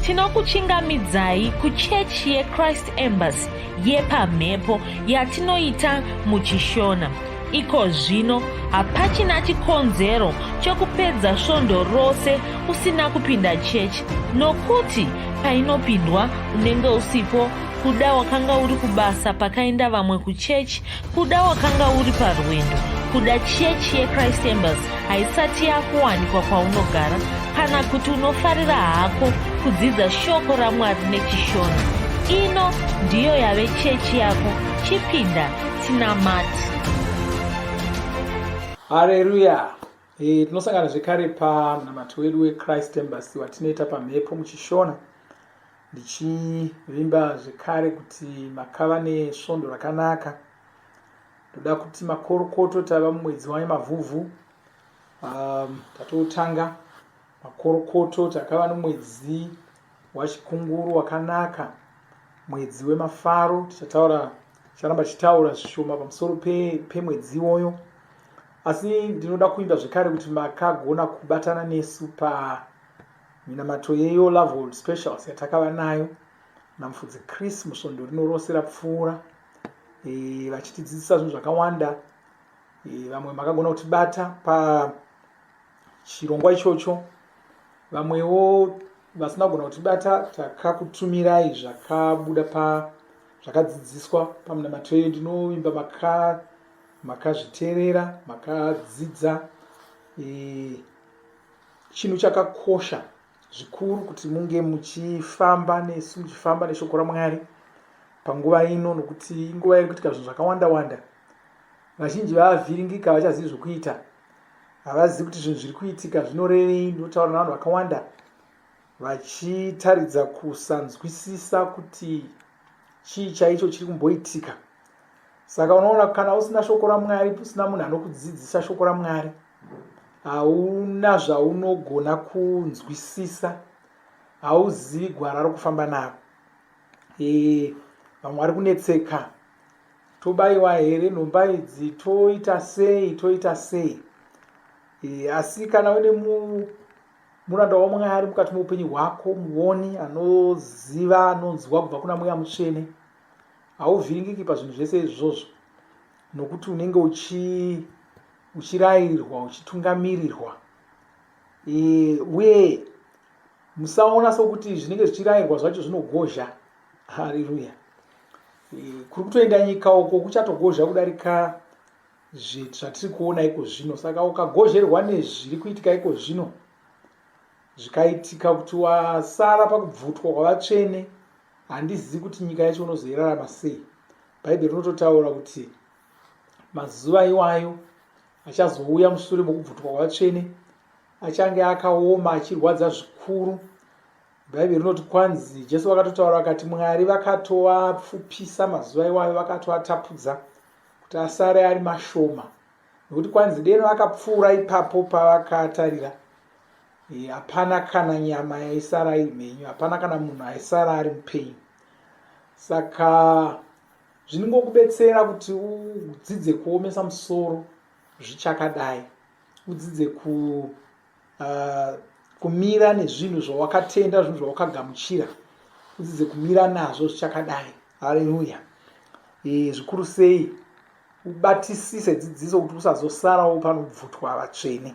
Tinokuchingamidzai kuchechi yeChrist Embassy yepamhepo yatinoita muchiShona. Iko zvino hapachina chikonzero chokupedza svondo rose usina kupinda chechi nokuti painopindwa unenge usipo kuda wakanga uri kubasa pakaenda vamwe kuchechi kuda wakanga uri parwendo kuda chechi yechrist embassy haisati yakuwanikwa kwaunogara kana kuti unofarira hako kudzidza shoko ramwari nechishona ino ndiyo yave chechi yako chipinda tinamati hareruya e, tinosangana zvekare pamunamato wedu wechrist embassy watinoita pamhepo muchishona ndichivimba zvekare kuti makava nesvondo rakanaka ndoda kuti makorokoto tava mumwedzi wanyamavhuvhu um, tatotanga makorokoto takava nomwedzi wachikunguru wakanaka mwedzi wemafaro tichataura ticharamba tichitaura zvishoma pamusoro pemwedzi iwoyo asi ndinoda kuimba zvekare kuti makagona kubatana nesu pa Minamato yeYour Love World Specials yatakava nayo naMufudzi Chris musvondo rino rose rapfuura e, vachitidzidzisa zvinhu zvakawanda e, vamwe makagona kutibata pachirongwa ichocho vamwewo vasina kugona kutibata takakutumirai zvakabuda pa zvakadzidziswa pamunamato yeyo ndinovimba maka makazviteerera makadzidza e, Chinhu chakakosha zvikuru kuti munge muchifamba nesu muchifamba neshoko raMwari panguva ino nokuti inguva iri kuitika zvinhu zvakawanda wanda. Vazhinji vavhiringika havachazivi zvokuita, havazivi kuti zvinhu zviri kuitika zvinorevei. Ndinotaura navanhu vakawanda vachitaridza kusanzwisisa kuti chii chaicho chiri kumboitika. Saka unoona kana usina shoko raMwari, usina munhu anokudzidzisa shoko raMwari, hauna zvaunogona kunzwisisa hauzivi gwara rokufamba naro e, vamwe vari kunetseka tobayiwa here nhomba idzi toita sei toita sei e, asi kana une mu, muranda wamwari mukati meupenyu hwako muoni anoziva anonzwa kubva kuna mweya mutsvene hauvhiringiki pazvinhu zvese izvozvo nokuti unenge uchi uchirairwa uchitungamirirwa e, uye musaona sokuti zvinenge zvichirairwa zvacho zvinogozha haleluya e, kuri kutoenda nyika uko kuchatogozha kudarika zvatiri kuona iko zvino saka ukagozherwa nezviri kuitika iko zvino zvikaitika kuti wasara pakubvutwa kwavatsvene handizivi kuti nyika yacho unozoirarama sei bhaibheri rinototaura kuti Mazuva iwayo achazouya mushure mokubvutwa kwavatsvene achange akaoma achirwadza zvikuru. Bhaibheri rinoti kwanzi Jesu vakatotaura vakati Mwari vakatoapfupisa mazuva iwayo vakatoatapudza kuti asare ari mashoma nokuti kwanzi deno akapfuura ipapo pavakatarira e, hapana kana nyama yaisara iri mhenyu hapana kana munhu aisara ari mupenyu saka Zvinongokubetsera kuti udzidze kuomesa musoro zvichakadai, udzidze ku, uh, kumira nezvinhu zvawakatenda, zvinhu zvawakagamuchira, udzidze kumira nazvo zvichakadai. Haleluya! E, zvikuru sei ubatisise dzidziso kuti usazosarawo panobvutwa vatsvene.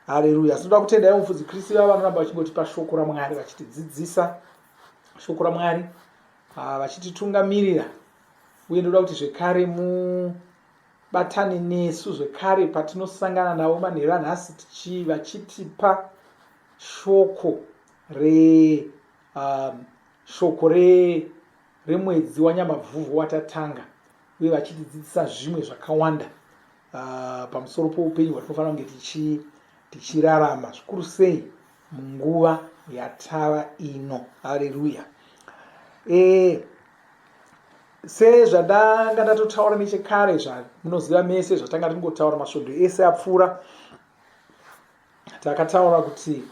Haleluya! Tinoda kutenda ivo mufudzi Kristu vava vanoramba vachingotipa shoko raMwari vachitidzidzisa shoko raMwari Ah, vachititungamirira uye ndoda kuti zvekare mubatane nesu zvekare patinosangana navo manheru anhasi tichi vachitipa shoko re um, shoko re remwedzi wanyamavhuvhu watatanga uye vachitidzidzisa zvimwe zvakawanda uh, pamusoro poupenyu hwatinofanira kunge tichirarama zvikuru sei munguva yatava ino hareruya e, sezvandanga ndatotaura nechekare zvamunoziva mese zvatanga tingotaura masvondo ese apfuura takataura kuti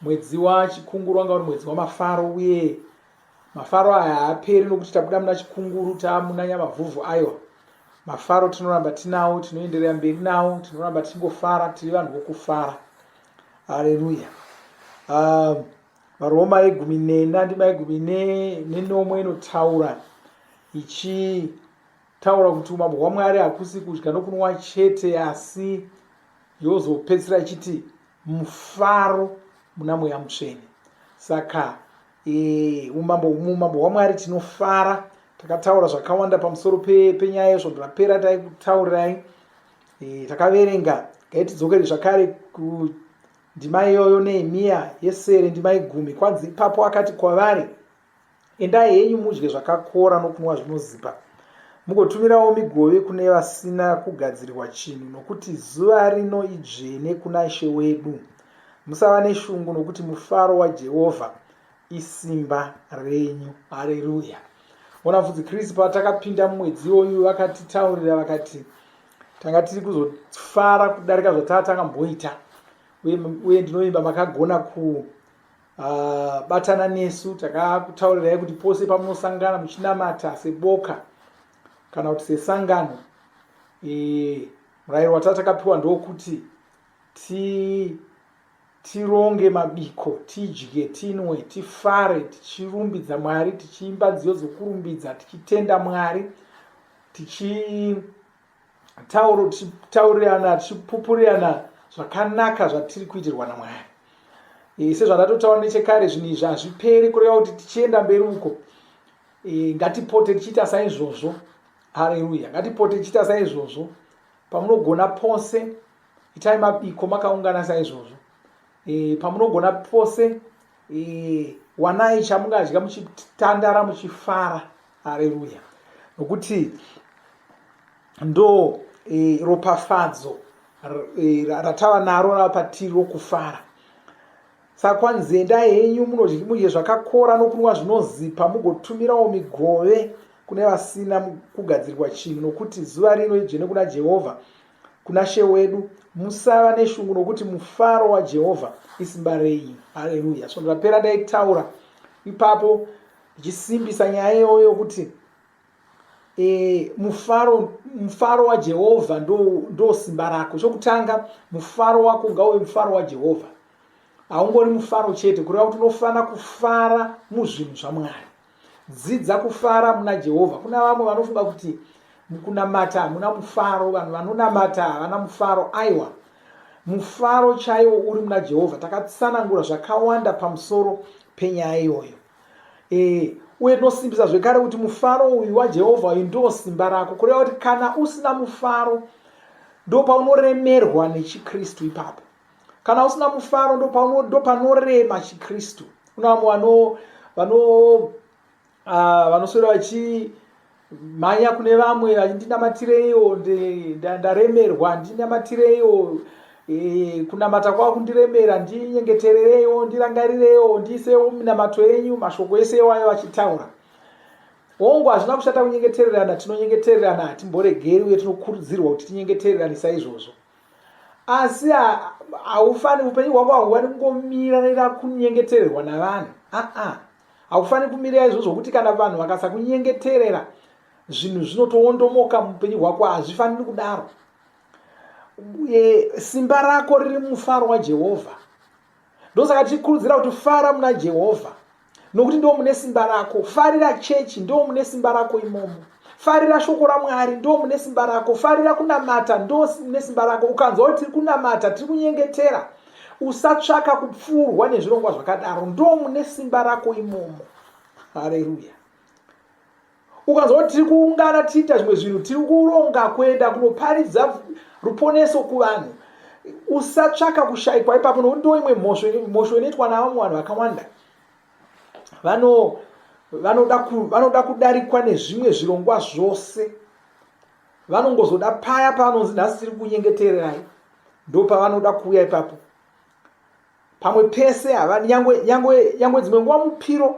mwedzi wachikunguru wanga uri mwedzi wamafaro uye mafaro aya haaperi nokuti tabuda muna chikunguru taamuna nyamavhuvhu aiwa mafaro tinoramba tinawo tinoenderera mberi nawo tinoramba tichingofara tiri vanhu vokufara Haleluya. Um, VaRoma yegumi nena ndima yegumi nenomwe inotaura ichitaura kuti umambo hwaMwari hakusi kudya nokunwa chete asi yozopedzisira ichiti mufaro muna Mweya Mutsvene. Saka e, umambo muumambo hwaMwari tinofara. Takataura zvakawanda pamusoro penyaya yesvondo rapera taikutaurirai. E, takaverenga ngaitidzokere zvakare kundima iyoyo Nehemiya yesere ndima yegumi kwanzi ipapo akati kwavari Endai henyu mudye zvakakora nokunwa zvinozipa, mugotumirawo migove kune vasina kugadzirirwa chinhu, nokuti zuva rino idzvene kuna Ishe wedu. Musava neshungu, nokuti mufaro waJehovha isimba renyu. Hareruya! Ona mufudzi Chris patakapinda mumwedzi iwoyu vakatitaurira vakati tanga tiri kuzofara kudarika zvataa takamboita uye ndinovimba makagona ku Uh, batana nesu takakutaurirai kuti pose pamunosangana muchinamata seboka kana kuti sesangano e, murayiro watava takapiwa ndowokuti ti tironge mabiko tidye tinwe tifare tichirumbidza mwari tichiimba nziyo dzokurumbidza tichitenda mwari tichi tauro tichitaurirana tichipupurirana zvakanaka zvatiri kuitirwa namwari e, sezvandatotaura nechekare zvinhu izvi hazviperi kureva kuti tichienda mberi uko e, ngatipote tichiita saizvozvo hareruya ngatipote tichiita saizvozvo pamunogona pose itai mabiko makaungana saizvozvo e, pamunogona pose e, wanai chamungadya muchitandara muchifara Hareruya. Nokuti ndo e, ropafadzo e, ratava naro rava patiri rokufara. Saka kwanzi endai henyu mudye zvakakora nokunwa zvinozipa mugotumirawo migove kune vasina kugadzirwa chinhu nokuti zuva rino idzvene kuna Jehovha kuna She wedu. Musava neshungu nokuti mufaro waJehovha isimba renyu. Haleluya. Svondo rapera ndaitaura ipapo ndichisimbisa nyaya iyoyo yokuti e, mufaro mufaro wajehovha ndo, ndo simba rako chokutanga mufaro wako ngauve mufaro wajehovha haungori mufaro chete kureva kuti unofanira kufara muzvinhu zvamwari dzidza kufara muna jehovha kuna vamwe vanofunga kuti mukunamata hamuna mufaro vanhu vanonamata havana mufaro aiwa mufaro chaiwo uri muna jehovha takatsanangura zvakawanda pamusoro penyaya iyoyo E, uye tinosimbisa zvekare kuti mufaro uyu wajehovha uyu ndo simba rako kureva kuti kana usina mufaro ndopaunoremerwa nechikristu ipapo kana usina mufaro ndopanorema chikristu kuna vamwe vano vano ah, vanoswera vachimhanya kune vamwe vachindinamatireiwo ndaremerwa ndinamatireiwo e, kunamata kwava kundiremera ndinyengeterereiwo ndirangarireiwo ndiisewo minamato yenyu mashoko ese iwayo vachitaura hongu hazvina kushata kunyengetererana tinonyengetererana hatimboregeri uye tinokurudzirwa kuti tinyengetererane saizvozvo asi haufani upenyu hwako hauwani kungomirira kunyengetererwa navanhu aa haufaniri kumirira izvozvo kuti kana vanhu vakasakunyengeterera zvinhu zvinotowondomoka muupenyu hwako hazvifaniri kudaro e, simba rako riri mufaro wajehovha ndosaka tichikurudzira kuti fara muna jehovha nokuti ndo mune simba rako farira chechi ndo mune simba rako imomo farira shoko ramwari ndo mune simba rako farira kunamata ndo mune simba rako ukanzwa kuti tiri kunamata tiri kunyengetera usatsvaka kupfuurwa nezvirongwa zvakadaro ndo mune simba rako imomo hareruya ukanzwa kuti tiri kuungana tiita zvimwe zvinhu tiri kuronga kuenda kunoparidza ruponeso kuvanhu usatsvaka kushayikwa ipapo nokuti ndo imwe mhosho mhosho inoitwa navamwe vanhu vakawanda vano vanoda vanoda kudarikwa nezvimwe zvirongwa zvose vanongozoda paya pavanonzi nhasi tiri kunyengetererai ndo pavanoda kuuya ipapo pamwe pese hava nyangwe nyangwe nyangwe dzimwe nguva mupiro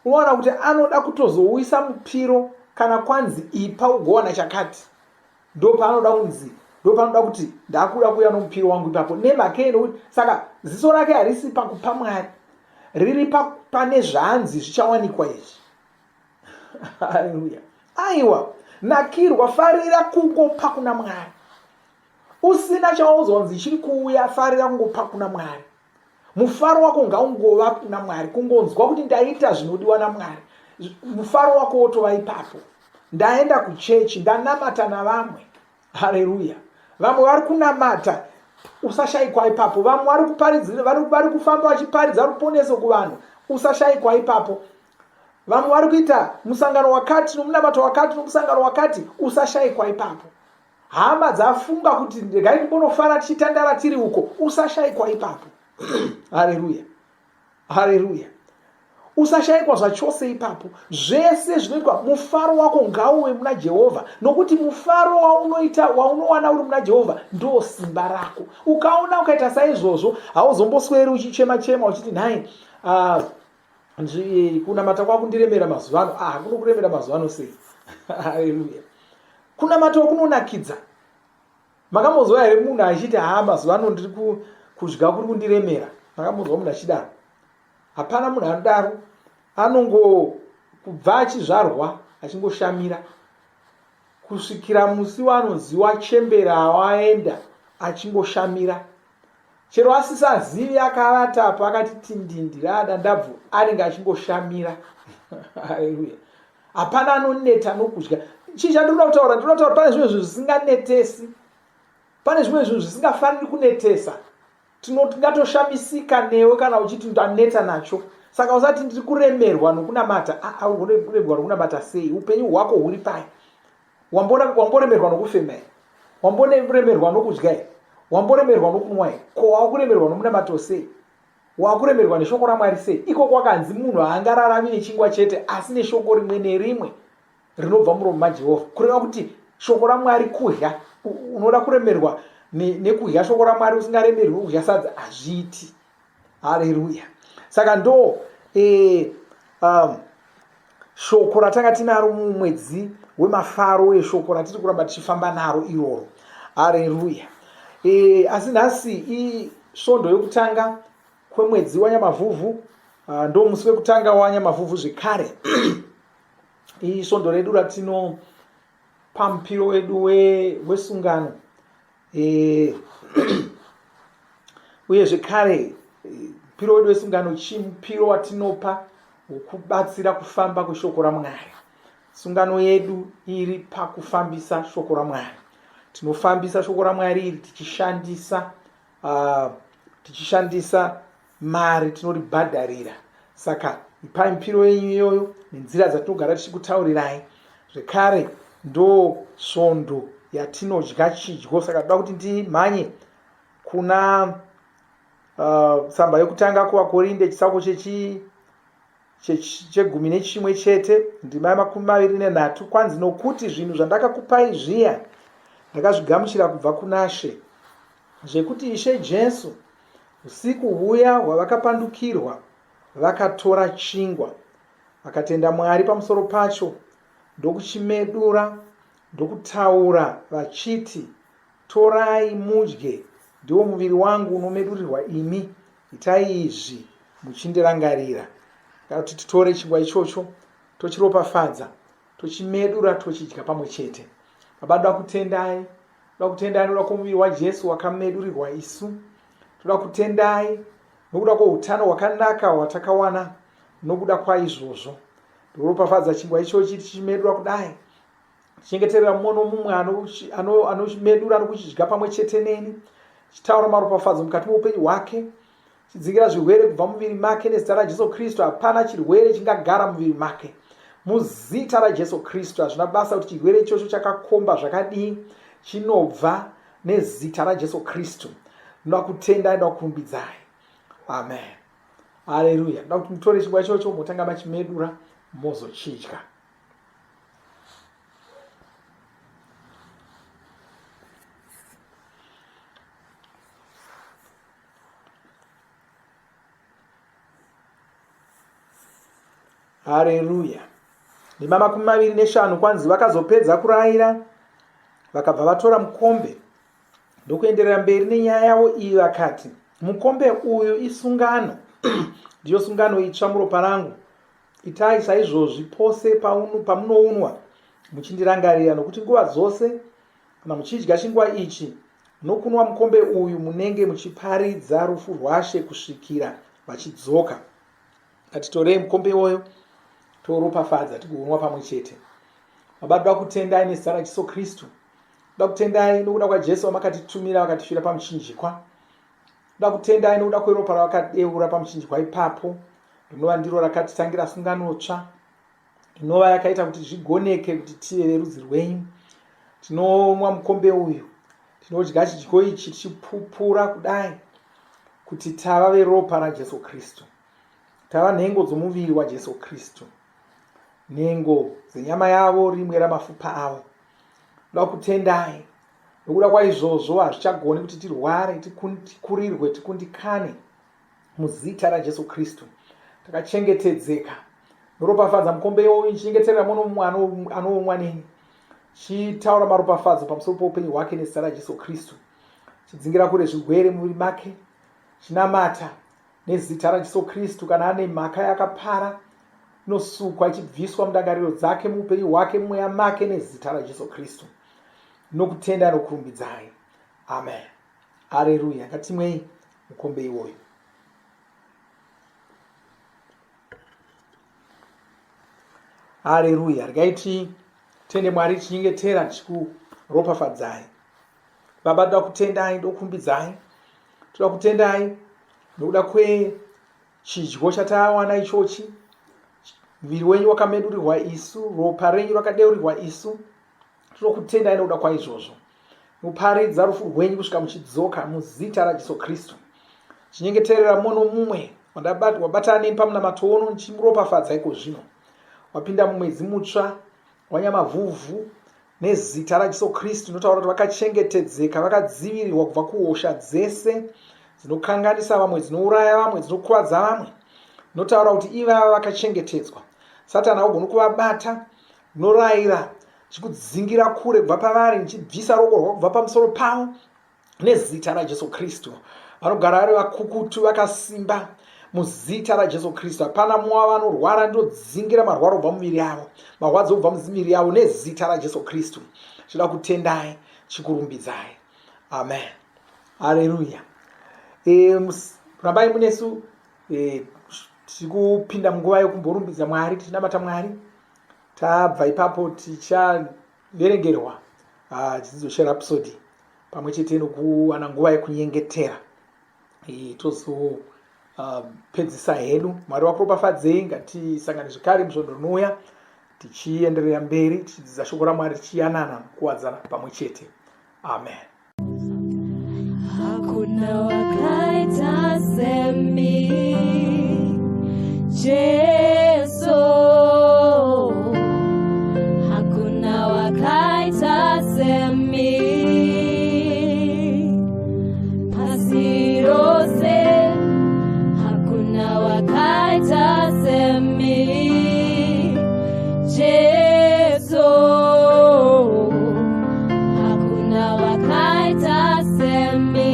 unowana kuti anoda kutozouyisa mupiro kana kwanzi ipa ugowana chakati ndo paanoda kunzi ndo paanoda kuti ndakuda kuuya nomupiro wangu ipapo nemhakei nokuti saka ziso rake harisi pakupa mwari riri pane zvanzi zvichawanikwa izvi haleluya aiwa nakirwa farira kungopa kuna mwari usina chauzonzi chiri kuuya farira kungopa kuna mwari. Mufaro wako ngaungova kuna Mwari, kungonzwa kuti ndaita zvinodiwa naMwari, mufaro wako wotova ipapo. Ndaenda kuchechi, ndanamata navamwe. Haleluya! Vamwe vari kunamata, usashaikwa ipapo. Vamwe vari kuparidzira, vari kufamba vachiparidza ruponeso kuvanhu, usashaikwa ipapo. Vamwe vari kuita musangano wakati nomunamato wakati nomusangano wakati, usashaikwa ipapo. Hama dzafunga kuti regai timbonofara tichitandara tiri uko, usashaikwa ipapo. Haleluya, haleluya. Usashaikwa zvachose ipapo. Zvese zvinoitwa, mufaro wako ngauve muna Jehovha, nokuti mufaro waunoita waunowana uri muna Jehovha ndo simba rako. Ukaona ukaita saizvozvo, hauzombosweri uchichema chema uchiti nhai, uh, kunamata kwakundiremera mazuva ano. Ah, kunokuremera mazuva ano sei? Haleluya. Kunamata kunonakidza. Makambonzwa here munhu achiti haa mazuva ano ndiri kudya kuri kundiremera? Makambonzwa munhu achidaro? Hapana munhu anodaro. Anongo kubva achizvarwa achingoshamira kusvikira musi waanonzi wachembera waenda achingoshamira. Chero asisazivi akavata apo akati tindindi raadandabvu anenge achingoshamira. Haleluya. Hapana anoneta nokudya. Chii chandinoda kutaura? Ndinoda kutaura pane zvimwe zvinhu zvisinganetesi. Pane zvimwe zvinhu zvisingafaniri kunetesa. Tingatoshamisika newe kana uchiti ndaneta nacho. Saka usati ndiri kuremerwa nokunamata. Ah, uri kuremerwa nokunamata sei? Upenyu hwako huri pai? Wamboremerwa nokufema here? Wamboremerwa nokudya here? Wamboremerwa nokunwa here? Ko wakuremerwa nomunamato sei? Wakuremerwa neshoko raMwari sei? Iko kwakanzi munhu haangararami nechingwa chete asi neshoko rimwe nerimwe rinobva muromo maJehovha. Kureva kuti shoko raMwari kudya. Unoda kuremerwa nekudya shoko raMwari usingaremerwi kudya sadza hazviiti. Haleluya. Saka ndo e, um, shoko ratanga tinaro mumwedzi wemafaro uye shoko ratiri kuramba tichifamba naro iroro. Haleluya. E, asi nhasi isvondo yokutanga kwemwedzi waNyamavhuvhu, uh, ndo musi wekutanga waNyamavhuvhu zvekare. Isvondo redu ratinopa mupiro wedu wesungano we uye zvekare mupiro wedu wesungano chii? Mupiro watinopa wokubatsira kufamba kweshoko raMwari. Sungano yedu iri pakufambisa shoko raMwari. Tinofambisa shoko raMwari iri tichishandisa tichishandisa mari tinoribhadharira. Saka ipai mipiro yenyu iyoyo nenzira dzatinogara tichikutaurirai. Zvekare ndo svondo yatinodya chidyo, saka toda kuti ndimhanye kuna tsamba yokutanga kuvaKorinde chitsauko chechi chegumi nechimwe chete ndima yamakumi maviri nenhatu kwanzi nokuti zvinhu zvandakakupai zviya ndakazvigamuchira kubva kunaShe zvekuti Ishe Jesu usiku huya hwavakapandukirwa vakatora chingwa vakatenda Mwari pamusoro pacho ndokuchimedura ndokutaura vachiti torai mudye ndiwo muviri wangu unomedurirwa imi Itai izvi muchindirangarira. Kana kuti titore chingwa ichocho tochiropafadza tochimedura tochidya pamwe chete. Baba, ndoda kutendai, ndoda kutendai nokuda kwomuviri waJesu wakamedurirwa isu. Toda kutendai nokuda kwoutano hwakanaka hwatakawana nokuda kwaizvozvo. Ndoropafadza chingwa ichochi tichimedura kudai Chengeterera mumwe nomumwe anochimedura nokuchidya pamwe chete neni, chitaura maropafadzo mukati moupenyu hwake, chidzingira zvirwere kubva muviri make nezita raJesu Kristu. Hapana chirwere chingagara muviri make muzita raJesu Kristu. Hazvina basa kuti chirwere ichocho chakakomba zvakadii, chinobva nezita raJesu Kristu. Ndoda kutenda, ndoda kukurumbidzai. Amen. Haleluya. Ndoda kuti mutore chingwa ichocho motanga machimedura mozochidya. Hareruya. Ndima 25 kwanzi vakazopedza kurayira vakabva vatora mukombe ndokuenderera mberi nenyaya yavo iyi vakati mukombe uyu isungano ndiyo sungano itsva muropa rangu Itai saizvozvi pose pamunounwa muchindirangarira, nokuti nguva dzose kana muchidya chingwa ichi Nokunwa mukombe uyu munenge muchiparidza rufu rwaShe kusvikira vachidzoka. Ngatitorei mukombe iwoyo toropafadza tigounwa pamwe chete. Baba, toda kutendai nezita raJesu Kristu. Toda kutendai nokuda kwaJesu wamakatitumira vakatifira pamuchinjikwa. Toda kutendai nokuda kweropa ravakadeura pamuchinjikwa ipapo, rinova ndiro rakatitangira sungano tsva, inova yakaita kuti zvigoneke kuti tive verudzi rwenyu. Tinonwa mukombe uyu, tinodya chidyo ichi tichipupura kudai kuti tava veropa raJesu Kristu, tava nhengo dzomuviri waJesu Kristu, nhengo dzenyama yavo, rimwe ramafupa avo. Toda kutendai Nokuda kwaizvozvo hazvichagoni kuti tirware, tikurirwe, tikundikane muzita raJesu Kristu. Takachengetedzeka. Noropafadza mukombe iwoyu ndichinyengeterera mumwe nomumwe anoumwa neni. Chitaura maropafadzo pamusoro poupenyu hwake nezita raJesu Kristu. Chidzingira kure zvirwere muviri make. Chinamata nezita raJesu Kristu kana ane mhaka yakapara inosukwa ichibviswa mundangariro dzake muupenyu hwake mumweya make nezita raJesu Kristu. Nokutenda nokurumbidzai. Amen. Areruya. Ngatimwei mukombe iwoyo. Areruya. Regai titende Mwari tichinyengetera tichikuropafadzai. Baba, toda kutendai, ndokurumbidzai. Toda kutendai nokuda kwechidyo chatawana ichochi. Muviri wenyu wakamedurirwa isu, ropa renyu rakadeurirwa isu. Tinokutendai nokuda kwaizvozvo. Muparidza rufu rwenyu kusvika muchidzoka muzita raJesu Kristu. Chinyengeterera mumwe nomumwe wabatana neni pamunamato uno ndichimuropafadza iko zvino. Wapinda mumwedzi mutsva wanyamavhuvhu nezita raJesu Kristu ndinotaura kuti vakachengetedzeka vakadzivirirwa kubva kuhosha dzese dzinokanganisa vamwe dzinouraya vamwe dzinokuvadza vamwe. Ndinotaura kuti ivava vakachengetedzwa. Satani haugoni kuvabata. Ndinoraira ndichikudzingira kure kubva pavari, ndichibvisa ruoko rwako kubva pamusoro pavo nezita raJesu Kristu. Vanogara vari vakukutu vakasimba muzita raJesu Kristu. Hapana mumwe wavo anorwara, ndinodzingira marwaro kubva mumiviri yavo, marwadzo kubva mumiviri yavo nezita raJesu Kristu. Tinoda kutendai, tichikurumbidzai. Amen. Haleluya. E, rambai munesu e, tiri kupinda munguva yokumborumbidza Mwari, tichinamata Mwari. Tabva ipapo tichaverengerwa ah, chidzidzo cherhapsody pamwe chete nokuwana nguva yekunyengetera e, tozopedzisa ah, hedu. Mwari vakuropafadzei, ngatisangane zvekare musvondo rinouya tichienderera mberi tichidzidza shoko raMwari tichiyanana kuwadzana pamwe chete. Amen. Hakuna wakaita semi Jesu, hakuna wakaita semi pasi rose, hakuna wakaita semi Jesu. Hakuna wakaita semi.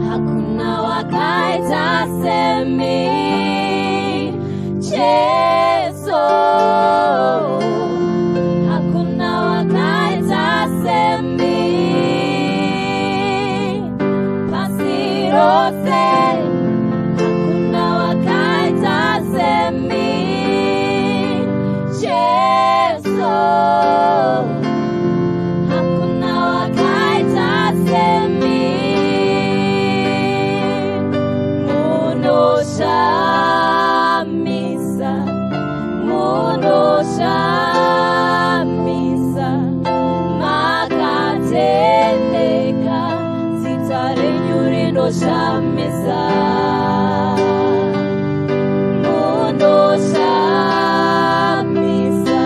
Hakuna wakaita semi. Jesu. Hakuna wakaita semi. Pasi rose. Hakuna wakaita semi. Jesu. Hakuna wakaita semi. Munoshamisa, munoshamisa, makatendeka, zita renyu rinoshamisa. Munoshamisa,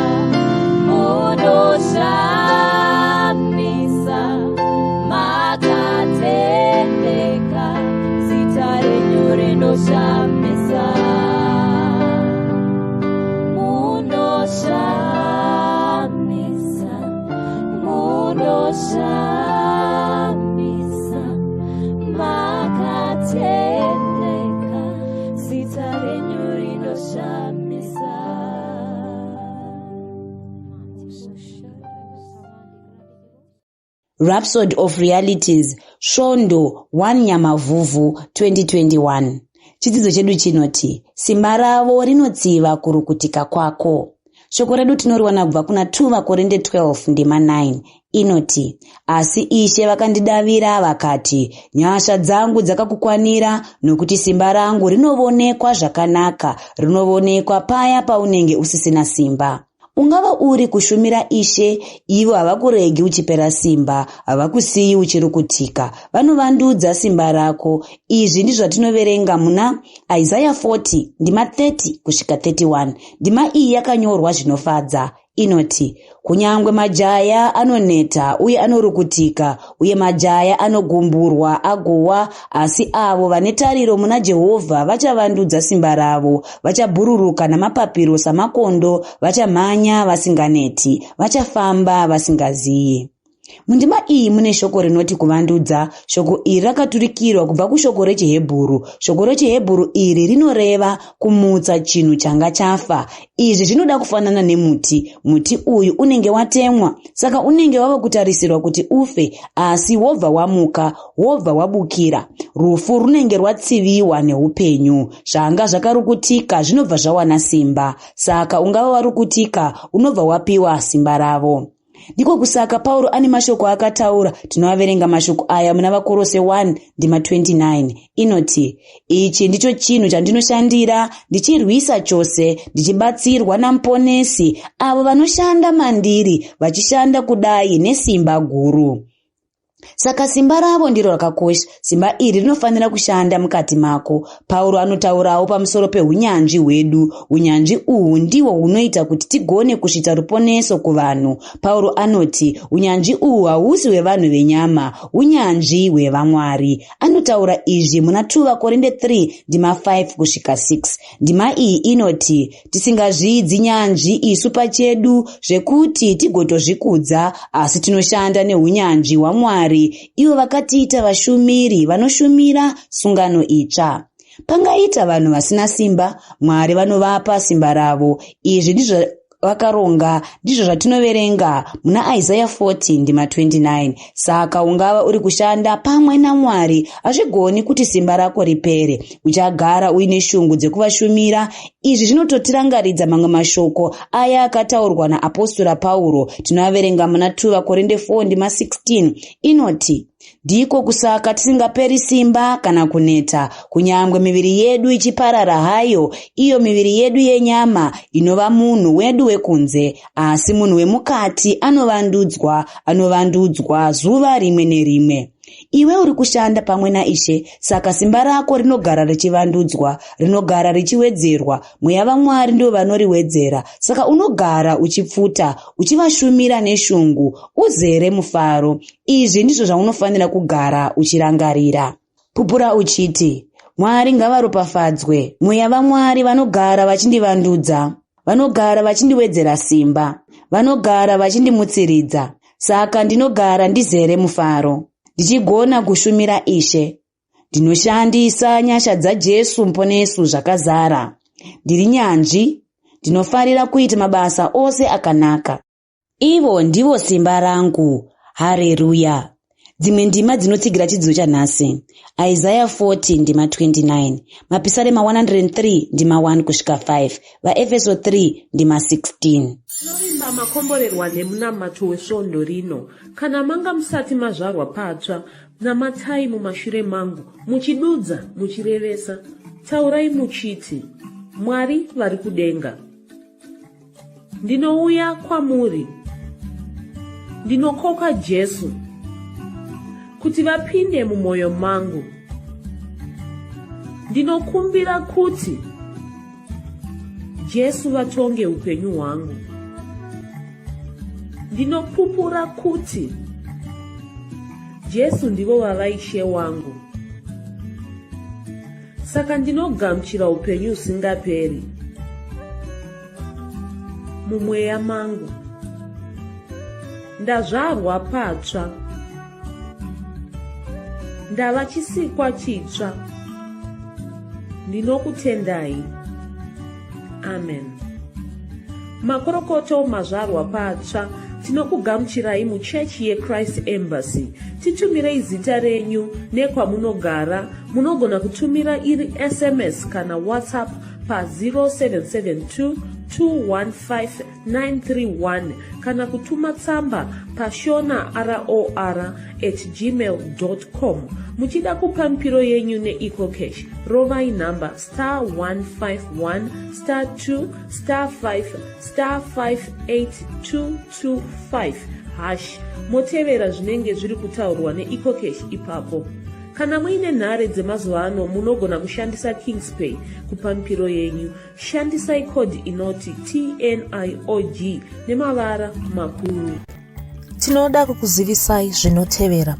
munoshamisa, makatendeka, zita renyu rinoshamisa. Munoshamisa, munoshamisa, makatendeka. Rhapsody of Realities, Svondo 1 Nyamavhuvhu 2021. Chidzidzo chedu chinoti, Simba ravo rinotsiva kurukutika kwako. Shoko redu tinoriwana kubva kuna 2 Vakorinde 12 ndima 9 inoti, Asi Ishe vakandidavira vakati, Nyasha dzangu dzakakukwanira, nokuti simba rangu rinovonekwa zvakanaka, rinovonekwa paya paunenge usisina simba. Ungava uri kushumira Ishe, ivo havakuregi uchipera simba, havakusiyi uchirukutika, vanovandudza simba rako. Izvi ndizvo zvatinoverenga muna Isaya 40 ndima 30 kusvika 31. Ndima iyi yakanyorwa zvinofadza. Inoti, Kunyangwe majaya anoneta uye anorukutika, uye majaya anogumburwa agowa, asi avo vane tariro muna Jehovha vachavandudza simba ravo, vachabhururuka namapapiro samakondo, vachamhanya vasinganeti, vachafamba vasingaziyi. Mundima iyi mune shoko rinoti kuvandudza. Shoko iri rakaturikirwa kubva kushoko rechiHebhuru. Shoko rechiHebhuru iri rinoreva kumutsa chinhu changa chafa. Izvi zvinoda kufanana nemuti. Muti uyu unenge watemwa, saka unenge wava kutarisirwa kuti ufe, asi wobva wamuka, wobva wabukira. Rufu runenge rwatsiviwa neupenyu. Zvanga zvakarukutika zvinobva zvawana simba. Saka ungava warukutika, unobva wapiwa simba ravo. Ndiko kusaka Pauro ane mashoko aakataura. Tinoaverenga mashoko aya muna VaKorose 1 ndima 29 inoti, Ichi ndicho chinhu chandinoshandira, ndichirwisa chose, ndichibatsirwa naMuponesi, avo vanoshanda mandiri, vachishanda kudai nesimba guru. Saka simba ravo ndiro rakakosha. Simba iri rinofanira kushanda mukati mako. Pauro anotaurawo pamusoro peunyanzvi hwedu. Unyanzvi uhwu ndihwo hunoita kuti tigone kusvitsa ruponeso kuvanhu. Pauro anoti unyanzvi uhwu hausi hwevanhu venyama, unyanzvi hwevaMwari. Anotaura izvi muna 2 Vakorinde 3 ndima 5 kusvika 6. Ndima iyi inoti, Tisingazvidzi nyanzvi isu pachedu zvekuti tigotozvikudza, asi tinoshanda neunyanzvi hwaMwari, ivo vakatiita vashumiri vanoshumira sungano itsva. Pangaita vanhu vasina simba, Mwari vanovapa simba ravo. Izvi ndizvo vakaronga ndizvo zvatinoverenga muna Isaya 40 ndima 29. Saka ungava uri kushanda pamwe naMwari, hazvigoni kuti simba rako ripere. Uchagara uine shungu dzekuvashumira. Izvi zvinototirangaridza mamwe mashoko aya akataurwa naapostora Pauro. Tinoaverenga muna 2 VaKorinde 4 ndima 16 inoti, Ndiko kusaka tisingaperi simba kana kuneta, kunyangwe miviri yedu ichiparara hayo, iyo miviri yedu yenyama inova munhu wedu wekunze, asi munhu wemukati anovandudzwa, anovandudzwa zuva rimwe nerimwe. Iwe uri kushanda pamwe naIshe, saka simba rako rinogara richivandudzwa, rinogara richiwedzerwa. Mweya vaMwari ndivo vanoriwedzera, saka unogara uchipfuta, uchivashumira neshungu, uzere mufaro. Izvi ndizvo zvaunofanira kugara uchirangarira. Pupura uchiti, Mwari ngavaropafadzwe. Mweya vaMwari vanogara vachindivandudza. Vanogara vachindiwedzera simba. Vanogara vachindimutsiridza. Saka ndinogara ndizere mufaro. Ndichigona kushumira Ishe. Ndinoshandisa nyasha dzaJesu Muponesu zvakazara. Ndiri nyanzvi. Ndinofarira kuita mabasa ose akanaka. Ivo ndivo simba rangu. Hareruya! Dzimwe ndima dzinotsigira chidzidzo chanhasi. Isaya 40 ndima 29, Mapisarema 103 ndima 1 kusvika 5, VaEfeso 3 ndima 16. Tinovimba makomborerwa nemunamato wesvondo rino. Kana manga musati mazvarwa patsva, namatai mumashure mangu, muchidudza, muchirevesa. Taurai muchiti, Mwari vari kudenga. Ndinouya kwamuri. Ndinokoka Jesu kuti vapinde mumwoyo mangu. Ndinokumbira kuti Jesu vatonge upenyu hwangu. Ndinopupura kuti Jesu ndivo vava Ishe wangu. Saka ndinogamuchira upenyu husingaperi mumweya mangu. Ndazvarwa patsva. Ndava chisikwa chitsva. Ndinokutendai. Amen. Makorokoto mazvarwa patsva. Tinokugamuchirai muchechi yeChrist Embassy. Titumirei zita renyu nekwamunogara. Munogona kutumira iri SMS kana WhatsApp pa 0772 215 931 kana kutuma tsamba pashona ror at gmail com. Muchida kupa mipiro yenyu neEcoCash, rovai nhamba star 151 star 2 star 5 star 58225 hash motevera zvinenge zviri kutaurwa neEcoCash ipapo. Kana muine nhare dzemazuva ano munogona kushandisa Kingspay kupa mipiro yenyu. Shandisai code inoti TNIOG nemavara makuru. Tinoda kukuzivisai zvinotevera.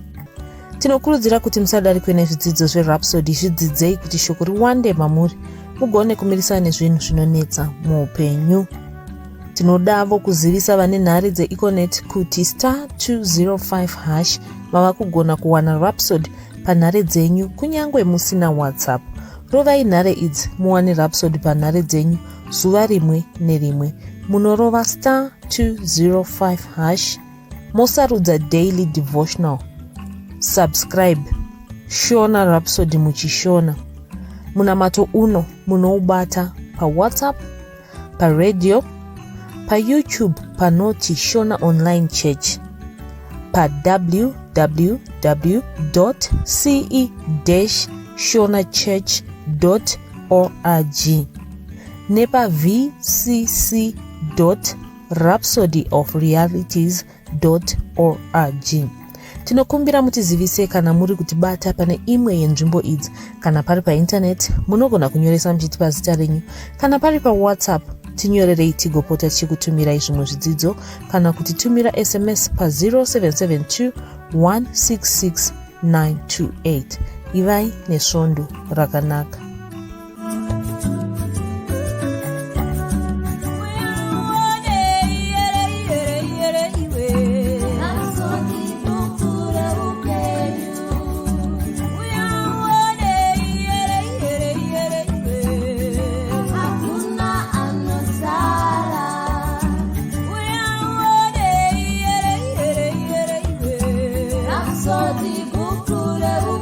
Tinokurudzira kuti musadarikwe nezvidzidzo zveRhapsody, zvidzidzei kuti shoko riwande mamuri mugone kumirisana nezvinhu zvinonetsa muupenyu. Tinodavo kuzivisa vane nhare dzeEconet kuti star 205 hash mava kugona kuwana Rhapsody panhare dzenyu kunyange musina WhatsApp. Rovai nhare idzi muwane Rhapsody panhare dzenyu zuva rimwe nerimwe. Munorova star 205 hash mosarudza daily devotional. Subscribe Shona Rhapsody muchishona. Munamato uno munoubata paWhatsApp, paradio, paYouTube panoti Shona Online Church, pa www.ce-shonachurch.org nepa vcc.rhapsodyofrealities.org. Tinokumbira mutizivise kana muri kutibata pane imwe yenzvimbo idzi. Kana pari paintaneti munogona kunyoresa muchitipa zita renyu. Kana pari paWhatsApp tinyorerei tigopota tichikutumirai zvimwe zvidzidzo kana kutitumira SMS pa 0772 166 928. Ivai nesvondo rakanaka. Rhapsody, bhuku reupenyu.